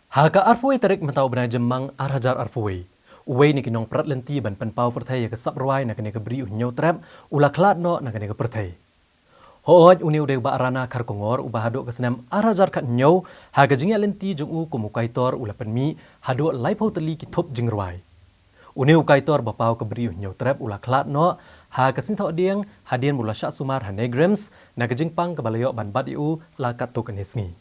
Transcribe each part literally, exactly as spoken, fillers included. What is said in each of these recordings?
Ha ka arphew wei tarik mynta u bnai Jymmang ar hajar arphew wei, uwei na ki nongprat lynti ban pynpaw pyrthei ïa ka sap rwai na kane ka bri u Hynñiewtrep u la khlad noh na kane ka pyrthei. Hooid, une u dei u Bah Rana Kharkongor uba haduh ka snem ar hajar khathynñiew, ha ka jingïaid lynti jong u kum u kaitor u la pynmih haduh laiphew tylli ki thup jingrwai. Une u kaitor ba paw ka bri u Hynñiewtrep u la khlad noh ha ka Sngi Thohdieng hadien ba u la shah sumar ha NEIGRIHMS na ka jingpang kaba la ïoh ban bat ïa u la katto katne sngi.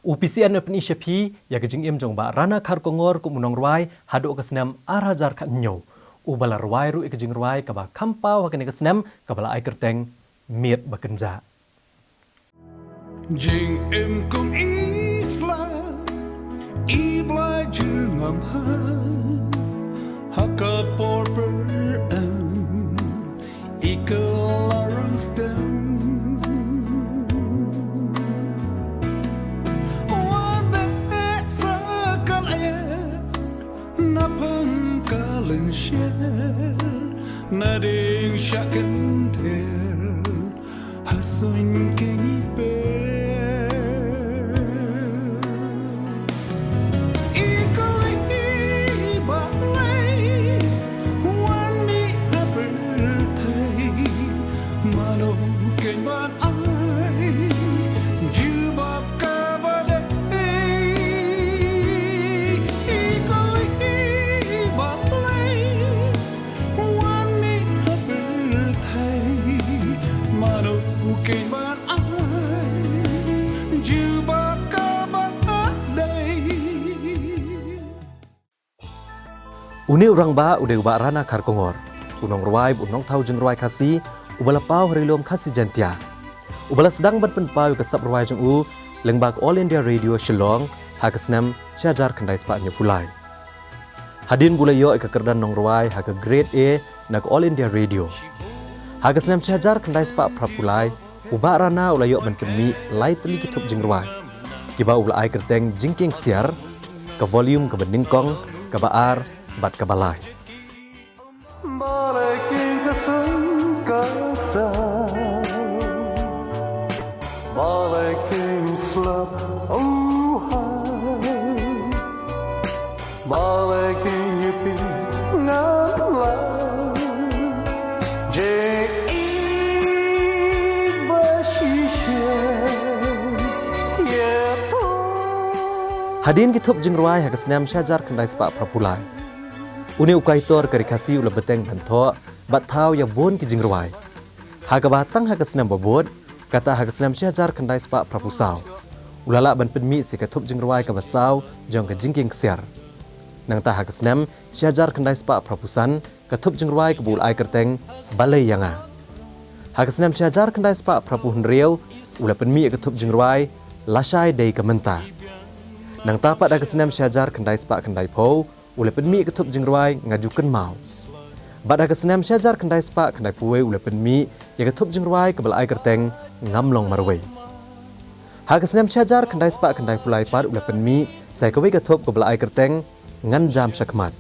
U P C N u pyni sha phi ïa ka jingim jong u Bah Rana Kharkongor kum u nongrwai haduh ka snem ar hajar khathynñiew, uba la rwai ruh ïa ka jingrwai kaba kham paw ha kane ka snem kaba la ai kyrteng Miet ba Kynjah. Jingim kum i sla, i Blai jong nga, ha ka por pyrem i kylla rang stem. Wan beh sa ka lyer na pang ka lyngshir, na ding sha kynthir ha suiñ kynthih. I kali i balei wan mih ha pyrthei, mano keiñ ban ai jubab kaba dei. I kali i balei wan mih ha pyrthei, mano keiñ ban ai jubab kaba dei. Une u rangbah u dei u Bah Rana Kharkongor, u nongrwai bad u nongthaw jingrwai Khasi uba la paw ha Ri Lum Khasi Jaiñtia, uba la sdang ban pynpaw ïa ka sap rwai jong u lyngba ka All India Radio Shillong ha ka snem shi hajar khyndai spah hynñiewphew lai. Hadien ba u la ïoh ïa ka kyrdan nongrwai ha ka Grade A na ka All India Radio ha ka snem shi hajar khyndai spah phraphew lai, u Bah Rana u la ïoh ban pynmih lai tylli ki thup jingrwai, kiba u la ai kyrteng Jingkieng Ksiar, ka volume kaba nyngkong, kaba ar bad kaba lai. Balei keiñ ka seng ka sa, balei keiñ slap, oh hai. Balei keiñ ïa phi ngam lah, je i ba shisha ïa phi. Hadien ki thup jingrwai ha ka snem shi hajar khyndai spah phraphew lai, une u kaitor ka Ri Khasi u la bteng ban thoh bad thaw ïa bun ki jingrwai, ha kaba tang ha ka snem ba bud, kata ha ka snem shi hajar khyndai spah phraphew saw, u la lah ban pynmih sa ka thup jingrwai kaba saw jong ka Jingkieng Ksiar. Nangta ha ka snem shi hajar khyndai spah phraphew san, ka thup jingrwai kaba u la ai kyrteng Balei ïa nga. Ha ka snem shi hajar khyndai spah phraphew hynriew, u la pynmih ïa ka thup jingrwai Lashai dei ka mynta. Nangta pat ha ka snem shi hajar khyndai spah khyndaiphew, u la pynmih ïa ka thup jingrwai Nga ju kynmaw. Bad ha ka snem shi hajar khyndai spah khyndaiphew wei, u la pynmih ïa ka thup jingrwai kaba la ai kyrteng Ngam long marwei. Ha ka snem shi hajar khyndai spah khyndaiphew lai pat, u la pynmih sa ïa kawei ka thup kaba la ai kyrteng Ngan jam shakhmat.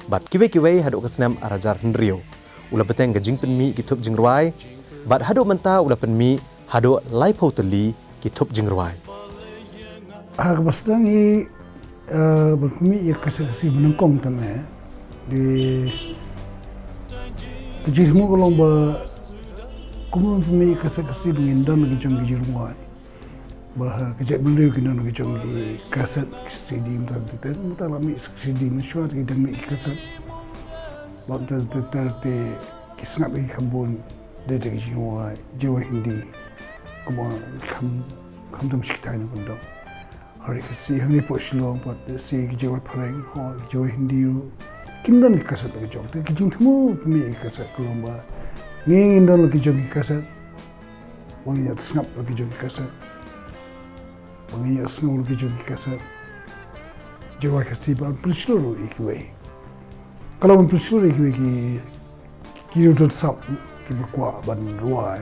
Bad kiwei kiwei haduh ka snem ar hajar hynriew, u la bteng ka jingpynmih ki thup jingrwai, bad haduh mynta u la pynmih haduh laiphew tylli ki thup jingrwai. Ha kaba sdang hi, eh, ban pynmih ïa ka kaset Khasi banyngkong te me, dei ka jingthmu ka long ba kumno pynmih ïa ka kaset Khasi ba ngin don la ki jong ki jingrwai, ba ha ka jaitbynriew kin don la ki jong ki kaset, ki CD, mynta te, mynta la mih ki CD, mynshuwa te ki dang mih ki kaset. Bad mynta te, te, te ki sngap ïa ki kham bun, dei te ki jingrwai, jingrwai Hindi. Kumba kham, kham tam shi ktien na kyndong. Ha ri Khasi, hangne hapoh Shillong pat, dei shi ki jingrwai phareng, ho, ki jingrwai Hindi ruh. Kim don ki kaset la ki jong. Te ki jingthmu pynmih ki kaset ka long ba ngi ngin don la ki jong ki kaset. Ba ngin ïoh sngap la ki jong ki kaset. Ba ngin ïoh sngew la ki jong ki kaset. Jingrwai Khasi ban pynshlur ïa kiwei. Ka long ban pynshlur ïa kiwei ki, ki riewdongsap kiba kwah ban rwai.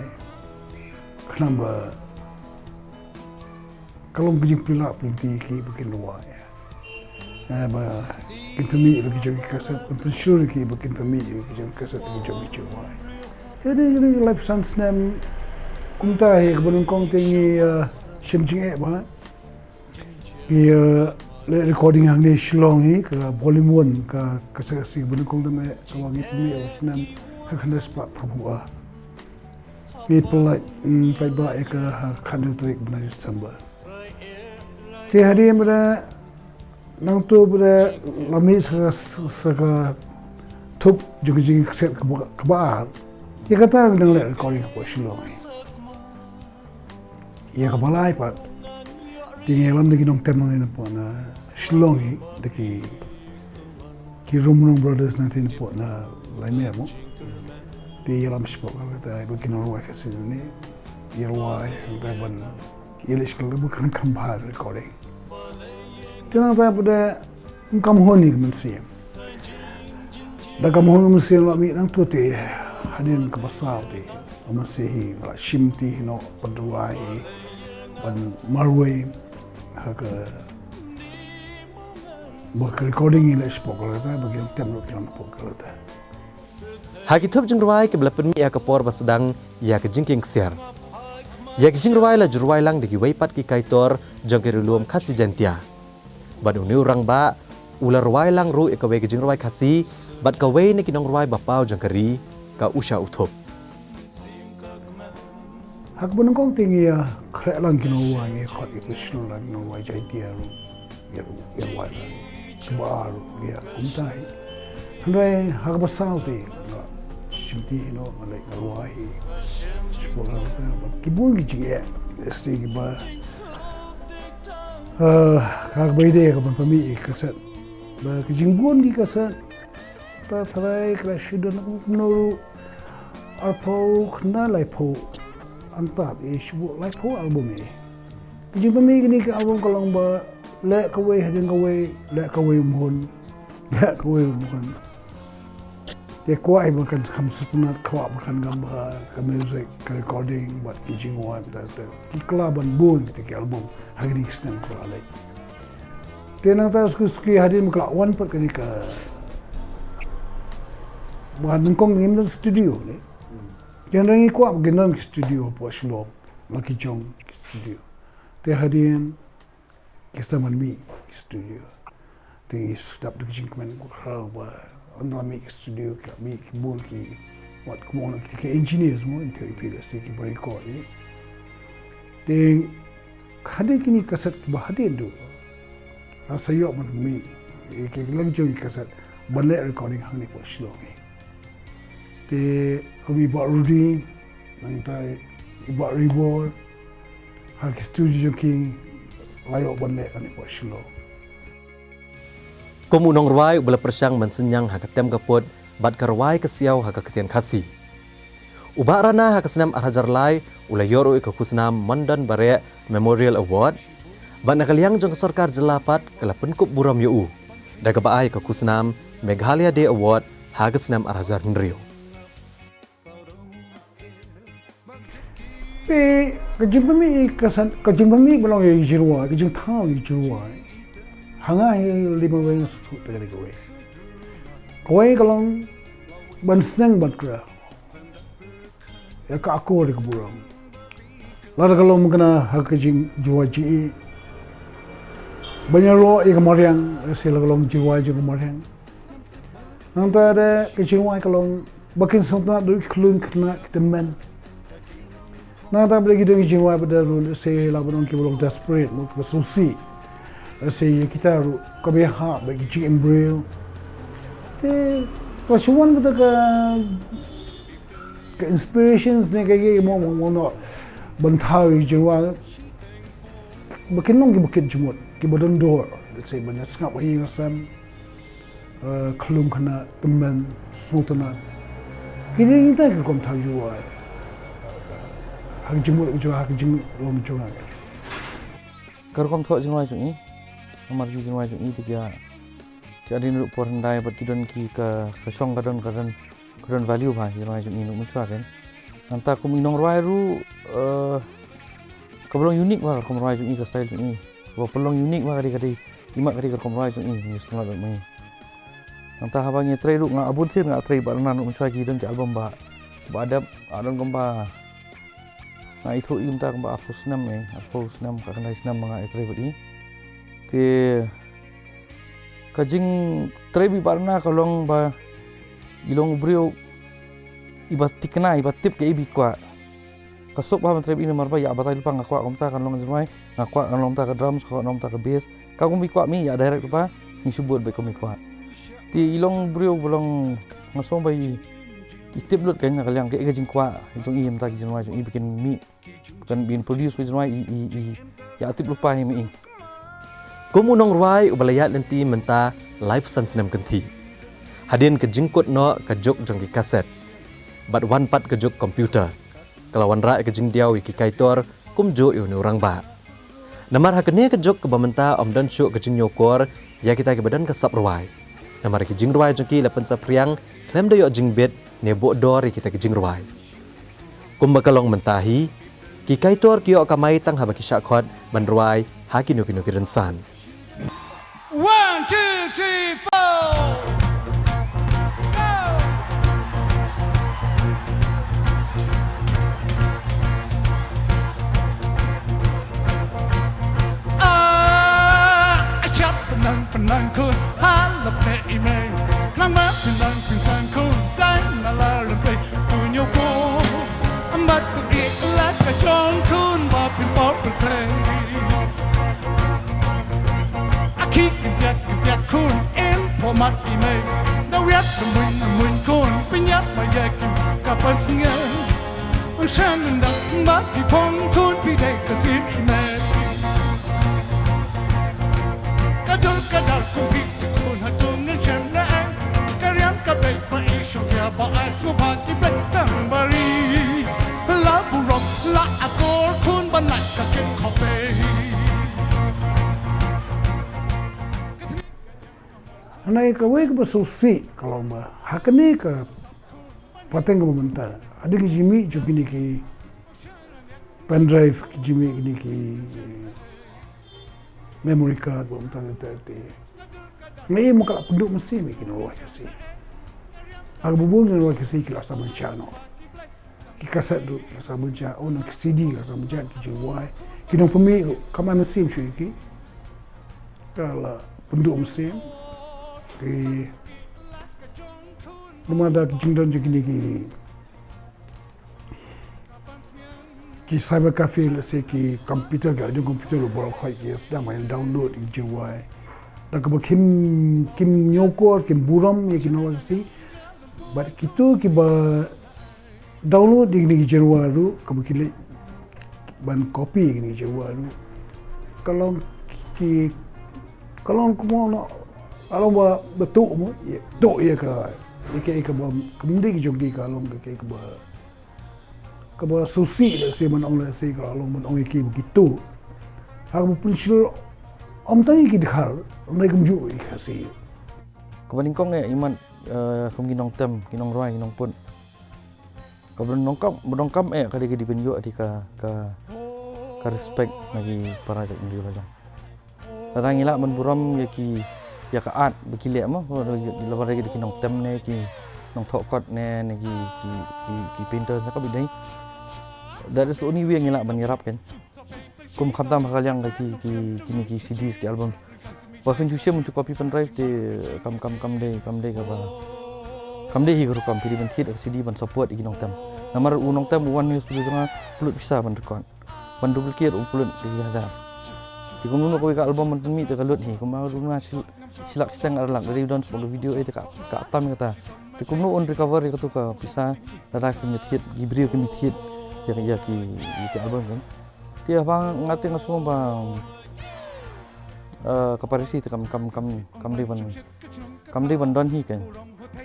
Khnang ba ka long ka jingpynlah pynti ïa ki ba kin rwai. Eh, ba kin pynmih la ki jong ki kaset, ban pynshlur ïa ki ba kin pynmih la ki jong ki kaset, la ki jong ki jingrwai. Te dei, dei laiphew san snem kumta hi, kaba nyngkong te ngi, eh, shim jingeh bha. Ngi, eh, leh recording hangne Shillong hi ka volume one ka, ka series ba nyngkong te, ka ba ngi pynmih ha u snem khatkhyndai spah phra phew ar. Ngi pynlait, mm, paidbah ïa ka ha ka khathynriew tarik bnai December. Te hadien ba da nangta ba da la mih sa, sa ka thup jong ka jingkset kaba, kaba ar. Ïa kata ngi nang leh recording hapoh Shillong hi. Ïa kaba lai pat, te ngi ïalam da ki nongtem nangne napoh na Shillong hi, da ki, ki Rumnong Brothers nangta napoh na Laimeh mo. Te ïalam shapoh kata ba ki nongrwai Khasi ne ïa rwai, nangta ban ïaleh sha ka, ba kan kham bha recording. Te nangta ba da ym kam hun ïa ka mynsiem. Da kam hun ka mynsiem la mih nangta te hadien kaba saw te ka mynsiem hi la shim te hi noh ban rwai, ban marwei ha ka, ba ka recording hi leh shapoh Kolkata, ba ki nongtem ruh ki long hapoh Kolkata. Ha ki thup jingrwai kiba la pynmih ha ka por ba sdang ïa ka jingkieng ksiar. Ïa ki jingrwai la ju rwai lang da kiwei pat ki kaitor jong ka Ri Lum Khasi Jaiñtia. Bad une u rangbah u la rwai lang ruh ïa kawei ka jingrwai Khasi bad kawei na ki nongrwai ba paw jong ka ri, ka Usha Uthup. Ha kaba nyngkong te ngi ïa khleh lang ki nongrwai, ngi khot ïa ki professional lang, nongrwai Jaiñtia ruh, ïa ruh, ïa rwai lang. Kaba ar ruh ïa kumta hi. Hynrei ha kaba saw te nga shim te hi noh, nga leit nga rwai hi shapoh Kolkata bad ki bun ki jingeh, lehse kiba, eh, kaba ïadei ka ban pynmih ïa ki kaset. Ba ki jingbun ki kaset, ta tharai ka la shu don kumno ruh arphew khyndai, laiphew, antad ïa shu laiphew album ïa. Ka jingpynmih kine ki album ka long ba leh kawei hadien kawei, leh kawei um hun, leh kawei um hun. Te kwah hi ba kan kham sngewtynnat, kwah ba kan kham bha ka music, ka recording bad ki jingwan, te, te ki kylla ban bun kita ki album ha kine ki snem kiba la leit. Te nangta suki suki hadien ba ka la wan pat kane ka, ba nyngkong ngim don studio ne. Te hynrei ngi kwah ba ngin don ki studio hapoh Shillong, la ki jong ki studio. Te hadien ki sdang ban mih ki studio. Te ngi sdang da ki jingkmen, ngi kwah ba ynda la mih ki studio, ki la mih ki bun ki, wat kumno ki, ki engineers mo, ngi tip ïa phi lehse kiba record ïa. Te hadien kine ki kaset kiba hadien duh, la sa ïoh ban mih ïa ki, la ki jong ki kaset ban leh recording hangne hapoh Shillong hi. Te kum i Bah Rudy, nangta i Bah Ribor, ha ki studio jong ki la ïoh ban leh kane hapoh Shillong. Kum u nongrwai uba la pyrshang ban synñiang ha ka tem ka pud bad ka rwai ka siaw ha ka ktien Khasi, u Bah Rana ha ka snem ar hajar lai u la ïoh ruh ïa ka khusnam Mondon Bareh Memorial Award, bad na ka liang jong ka sorkar jylla pat ka la pynkup burom ïa u da kaba ai ïa ka khusnam Meghalaya Day Award ha ka snem ar hajar hynriew. Phi, ka jingpynmih ka san, ka jingpynmih ba long ïa i jingrwai, ka jingthaw ïa i jingrwai. Ha nga hi lymwei nga sngewthuh te kawei. Kawei ka long ban sneng ban kra ïa ka akor ïa ka burom. Lada ka long kane ha ka jingjingrwai jingïeit, ban ïaroh ïa ka mariang, lehse la ka long jingrwai jong ka mariang. Nangta de ka jingrwai ka long ba kin sngewtynnat da ki khlun khynnah ki tymmen. Nangta ba ki don ki jingrwai ba da ruh, lehse la ba don kiba long desperate mo, kiba sngewsih. Lehse ïa kita ruh ka ba ïahap bad ki jingim briew. Te ka shu wan kata ka, ka inspirations ne kaei kaei mo, mo, mo, noh ban thaw ïa ki jingrwai ba kin long kiba kit jingmut, kiba don dor. Lehse ban ïa sngap ha ïing ha sem, eh, khlun khynnah, tymmen, sngewtynnat. Kine kita ki rukom thaw jingrwai ha ka jingmut jong nga, ha ka jinglong jong nga. Ka rukom thoh jingrwai jong i, namar ki jingrwai jong i te ki ïa, ki ïa dei ruh por hyndai bad ki don ki ka, ka shong ka don, ka don, ka don value bha ki jingrwai jong i ruh mynshuwa kan. Nangta kum i nongrwai ruh, eh, kaba long unique bha ka rukom rwai jong i, ka style jong i. Kaba pynlong unique bha ka dei, ka dei, imat ka dei ka rukom rwai jong i, ngi sngewtynnat bad i. Nangta haba ngi trei ruh, nga bun sien nga trei bad Rana ruh mynshuwa, ki don ki album ba, ba dep, ba don kumba nga ithuh i mynta kumba arphew snem, eh, arphew snem, ka khyndai snem ba nga ïatrei bad i. Te Ka jingtrei bad i Bah Rana ka long ba i long u briew iba thikna, iba tip kaei ba i kwah. Ka suk bha ban trei bad i namar ba ïa batai lypa nga kwah kumta kan long jingrwai, nga kwah kan long ta ka drums, kwah kan long ta ka bass. Ka kum i kwah mi ïa direct lypa, ngi shu bud bad kum i kwah. Te i long u briew ba long nga sngew ba i, i tip lut kein na ka liang kaei ka jingkwah jong i mynta ki jingrwai jong i ba kin mih, ba kin produce ka jingrwai i, i, i ïa tip lypa hi ma i. Kum u nongrwai uba la ïaid lynti mynta laiphew san snem kynthih, hadien ka jingkut noh ka juk jong ki kaset bad wan pat ka juk computer, ka la wanrah ïa ka jingdiaw ïa ki kaitor kumjuh ïa une u rangbah. Namar ha kane ka juk kaba mynta ym don shuh ka jingñiewkor ïa kita kiba don ka sap rwai. Namar ki jingrwai jong ki la pynsaphriang khlem da ïoh jingbit ne buh dor ïa kita ki jingrwai. Kumba ka long mynta hi, ki kaitor ki ïoh kamai tang haba ki shah khot ban rwai ha kino kino ki rynsan. One, two, three, four. Go! Ah, a shot pynang pynang khun, ha la pyneh i mei. Khlem ma pynang pynsan khun, sdang na la rem pei, tu ñiewkor. Am ba tu i la ka jong khun, ba pynpaw pynthei. A ki kyntiat kyntiat khun, im pynmat i mei. Da wiat pynmuin muin khun, pynïap ma ïa ki ka pansngiat. Ong shan nda ba ki phong khun phi dei ka sim i met. Ka dur ka dar khun phi ti khun ha tung ngan shem na ai. Ka riam ka bei ba i shong ya ba ai sngewbha ba ki bei tang bari. La burom la akor khun ban lai ka kem khop bei. Hangne kawei kaba sngewsih ka long ba ha kane ka pateng kaba mynta, hadien ka jingmih jong kine ki pendrive, ka jingmih kine ki memory card, ba mynta mynta te. Nga ïohi ma ka la pynduh mynsiem ïa ki nongrwai Khasi. Ha kaba bun ki nongrwai Khasi ki la sah mynta noh. Ki kaset ruh ki la sah mynta, oh na ki C D ki la sah mynta, ki jingrwai. Ki nongpynmih ruh kam ai mynsiem shuh ïa ki. Ka la pynduh mynsiem. Te namar da ki jingdon jong kine ki, ki cyber cafe, lehse ki computer, ki la don computer ruh, baroh khoit ki sdang ban download ki jingrwai. Da kaba kim, kim ñiewkor, kim burom ïa ki nongrwai Khasi. Bad kito kiba download ïa kine ki jingrwai ruh, kaba ki leit ban copy ïa kine ki jingrwai ruh. Ka long ki, ka long kumno, ka long ba, ba tuh mo, ïa, tuh ïa ka, ïa ka, ïa kaba, kam dei ki jong ki, ka long ka, ka, kaba, kaba sngewsih lehse ban ong, lehse ka long ban ong ïa ki ba ki tuh. Ha kaba pynshai ym tang ïa ki Dkhar, ym dei kumjuh ïa ki Khasi. Kaba nyngkong eh, imat, eh, kum ki nongtem, ki nongrwai, ki nongput. Kaba donkam, ba donkam eh, ka dei ka dei ban ïoh dei ka, ka, ka respect na ki para jaitbynriew lajong. Lada ngi lah ban burom ïa ki, ïa ka art ba ki leh mo, lada dei ki nongtem ne ki nongthoh kot ne, ne ki, ki, ki, ki painters ne kaba dei. That is the only way ngi lah ban ïarap kan. Kum khamtam ha ka liang ka ki, ki, kine ki C Ds, ki album. Ba phin shu shim, shu copy pendrive te kam, kam, kam dei, kam dei kaba, kam dei hi ka rukom. Phi dei ban thied ka C D ban support ïa ki nongtem. Namar u nongtem u wan ha u studio jong nga, pynlut pisa ban record. Ban duplicate u pynlut ki hajar. Te kumno kawei ka album ban pynmih te ka lut hi, kumba u na shi, shi lak shiteng ar lak, dei u don shuh ka video eh te ka, ka tam kata. Te kumno un recover ïa kato ka pisa, lada kim thied, ki briew kim thied ïa, ïa ki, ïa ki album kan. Te haba nga te nga sngew ba, eh, ka piracy te kam, kam, kam, kam dei ban, kam dei ban don hi kan.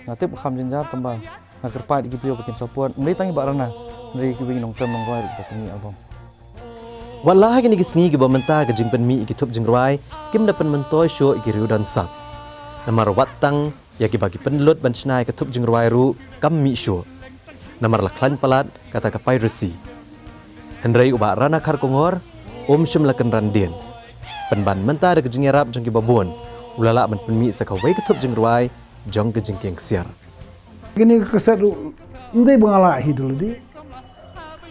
Nga tip kham jynjar tang ba nga kyrpad ïa ki briew ba kin support. Ym dei tang i Bah Rana, hynrei kiwei ki nongtem nongrwai ruh ba kin mih album. Wat la ha kine ki sngi kiba mynta ka jingpynmih ïa ki thup jingrwai kim da pynmyntoi shuh ïa ki riew don sap. Namar wat tang ïa kiba ki pynlut ban shna ïa ka thup jingrwai ruh kam mih shuh. Namar la khlaiñ palat kata ka piracy. Hynrei u Bah Rana Kharkongor um shym la kynran dien. Pynban mynta da ka jingïarap jong kiba bun, u la lah ban pynmih sa kawei ka thup jingrwai jong ka jingkieng ksiar. Kine ki kaset ruh ym dei ba nga lah hi da lade.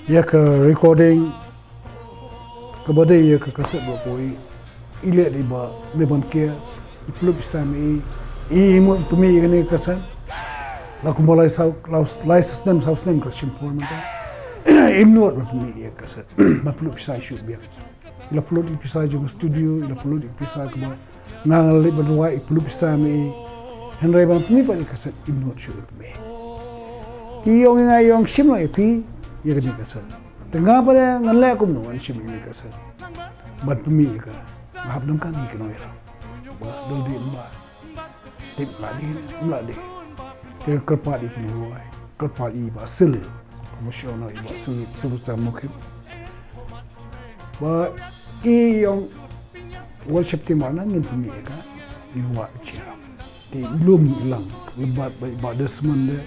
Ïa ka recording kaba dei ïa ka kaset ba poi, i leh dei ba Meiban Care. Pynlut pisa ma i, i mut pynmih ïa kane ka kaset. La kumba lai saw, lai, lai snem, saw snem ka shim por mynta. Im nud ban pynmih ïa ka kaset. Ban pynlut pisa shuh biang. I la pynlut ïa pisa jong studio, i la pynlut ïa pisa kaba nga nga la leit ban rwai, i pynlut pisa ma i. Hynrei ban pynmih pat ïa ka kaset im nud shuh ban pynmih. I ong ïa nga, i ong shim noh ïa phi ïa kane ka kaset. Te nga pat de ngan leh kumno ngan shim ïa kane ka kaset. Ban pynmih ïa ka. Nga hap donkam ïa ki nongïarap. Ba dei dei ba tip la dei, ym la dei. Te kyrpad ïa ki nongrwai. Kyrpad ïa i Bah Sil. Ba shu ong ïa i Bah Sil, Sil Sam Mukhim. Ba i ong Worship Team, na ngin pynmih ïa ka. Ngin wad ïa ka. Te i lum i lang. Lem bad Bah, Bah Desmond de.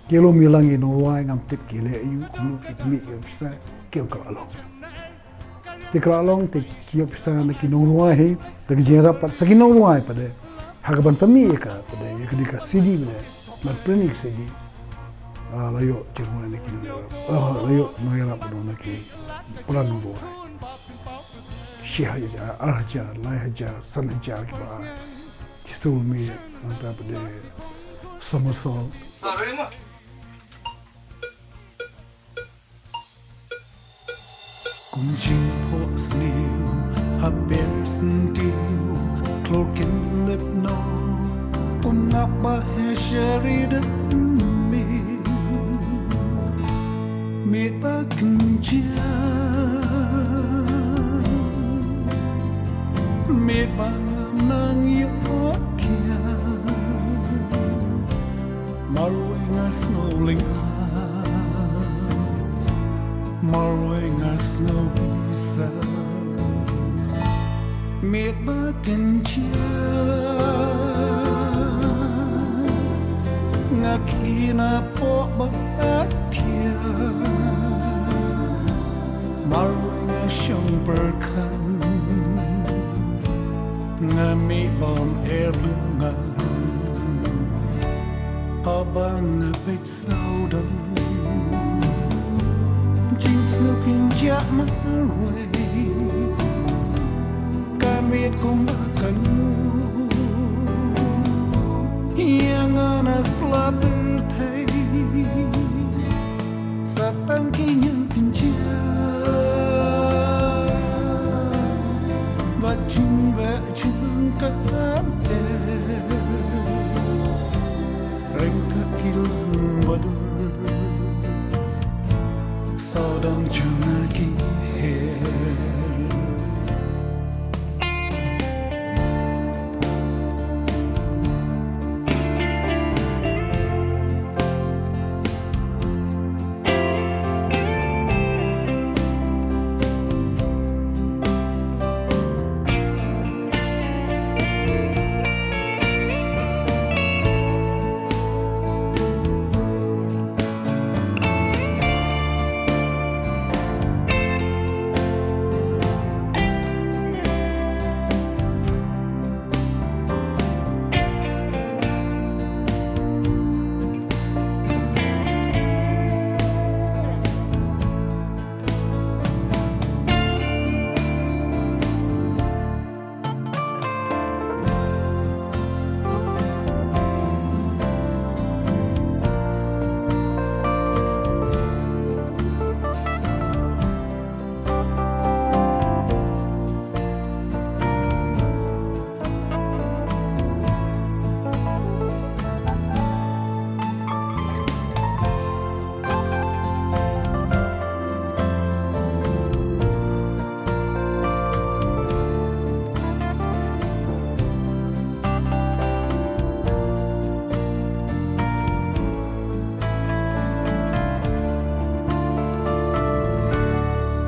Ki lum i lang ïa ki nongrwai, ngam tip ki leh aïu, kumno ki pynmih ïa ka pisa, ki ong ka la long. Te ka la long, te ki ïoh pisa na ki nongrwai hi, te ki jingïarap pat sa ki nongrwai pat de. Ha kaban pynmih ïa ka pat de, ïa ka dei ka C D pat de, ban print ïa ka C D. Ah, la ïoh jingrwai na ki nongrwai. Ah, la ïoh nongïarap pat de na ki para nongrwai. Shi hajar, ar hajar, lai hajar, san hajar kiba ai. Ki Soulmate, nangta pat de Somersault. Kum jingphohsniew ha ber syntiew, klur kin lip noh, kum ngap ba heh sha ri da miet, miet ba kynjah, miet ba ngam nang ïoh kiar. Marwei nga sngew lyngngoh, marwei nga sngew pisa. Miet ba kynjah, nga khie na poh ba thiah. Marwei nga shong pyrkhat, nga mih bam er lyngngoh. Haba nga peit sawdong, jingsngew kynjah marwei. Ka miet kumba ka nuh ïa nga na slap pyrthei. Sa tang ki ñiang kynjah bad jingbeh jingkam eh. Ryngkat ki lang ba dur, sawdong jong nga ki her.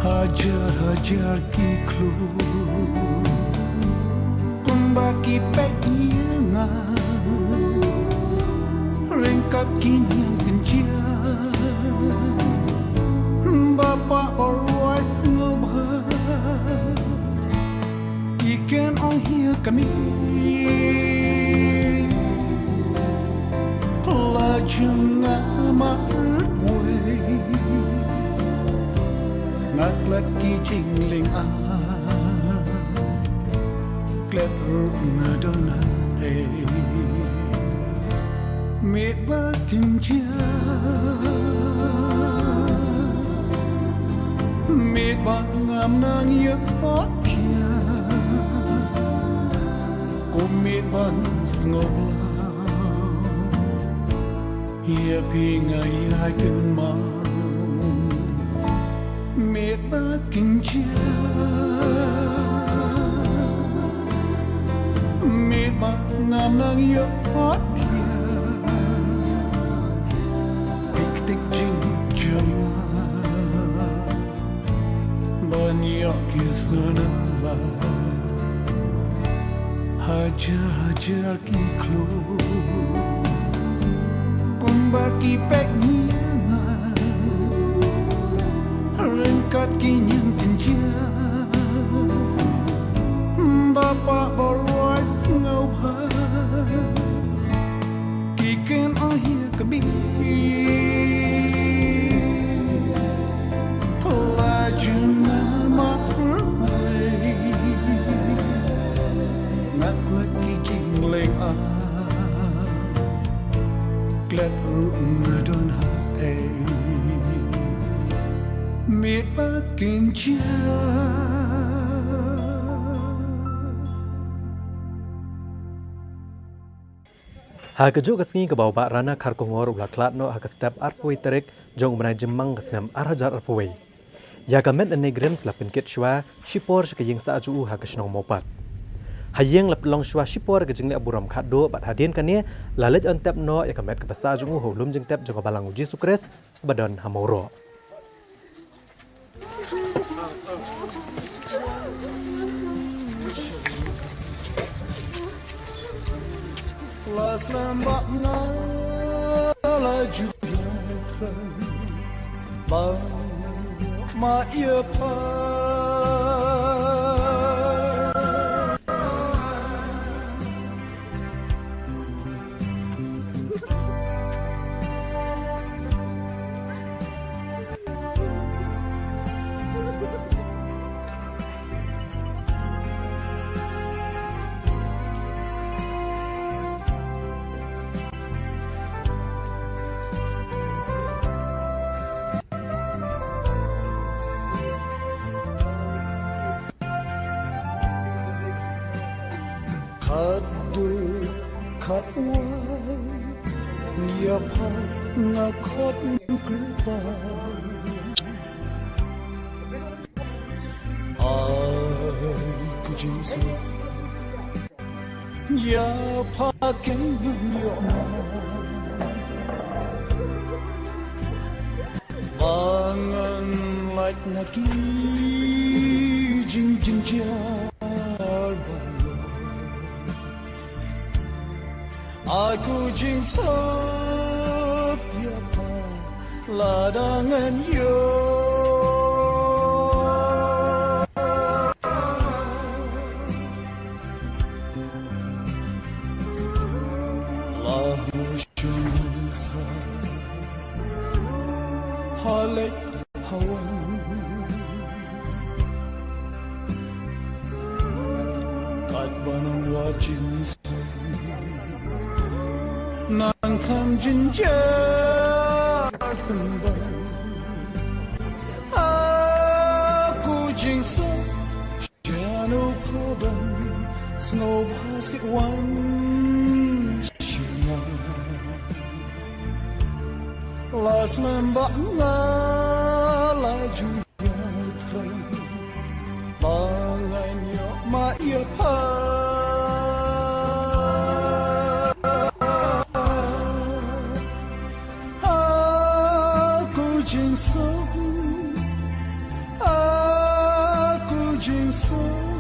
Hajar hajar ki khlur kumba ki peit ïa nga, ryngkat ki ñiang kynjah ba pah ba rwai sngewbha. Ki ken ong ïa kane la jong nga marwei. Nga klet ki jinglyngngoh, klet ruh nga don ha Miet ba kynjah, miet ba ngam nang ïa pha khia, ko miet ba sngewbha, ïa phi nga ïa kynmaw. Miet ba kynjah, miet ba ngam nang ïa pha khia, tik tik jingjia ban ïa ki sngewbha. Hajar hajar ki khlur kumba ki pek ngi nga, ryngkat ki ñiang kynjah ba pah ba roi sngewbha. Ki kynnoh ïa ka miet la jong nga marwei, ngat la ki jingleh ah. Klet ruh nga don ha ei, miet ba kynjah. Ha kajuh ka sngi kaba u Bah Rana Kharkongor u la khlad noh ha ka step arphew wei tarik jong u bnai Jymmang ka snem ar hajar arphew wei. Ïa ka met lane Grims la pynkit shuwa shipor sha ka ïing sah jong u ha ka shnong Mawpat. Ha ïing la pynlong shuwa shipor ka jingleh burom khatduh bad hadien kane la leit on tep noh ïa ka met kaba sah jong u ha u lum jingtep jong ka Balang u Jisu Khrist ba don ha Mawroh. La slem ba nga la ju ïa thrang ba ma ïa pha. Khatduh khatwai ïa pha nga khot kyrpad. Ai ku Jisu, ïa pha keiñ ngan ïoh ma ba ngan lait na ki jingjynjar baroh. Ai ku jingsuk ïa pha lada ngan ïoh. La hu shong sa ha leit ha wan. Katba nang wad jingsuk nang kham jynjar pynban. A ku jingsuk, sha no pha ban sngewbha sih wan sha nga. La slem ba nga la ju ïa thrang ba ngan ïoh ma ïa pha. A ku jingsuk, a ku jingsuk.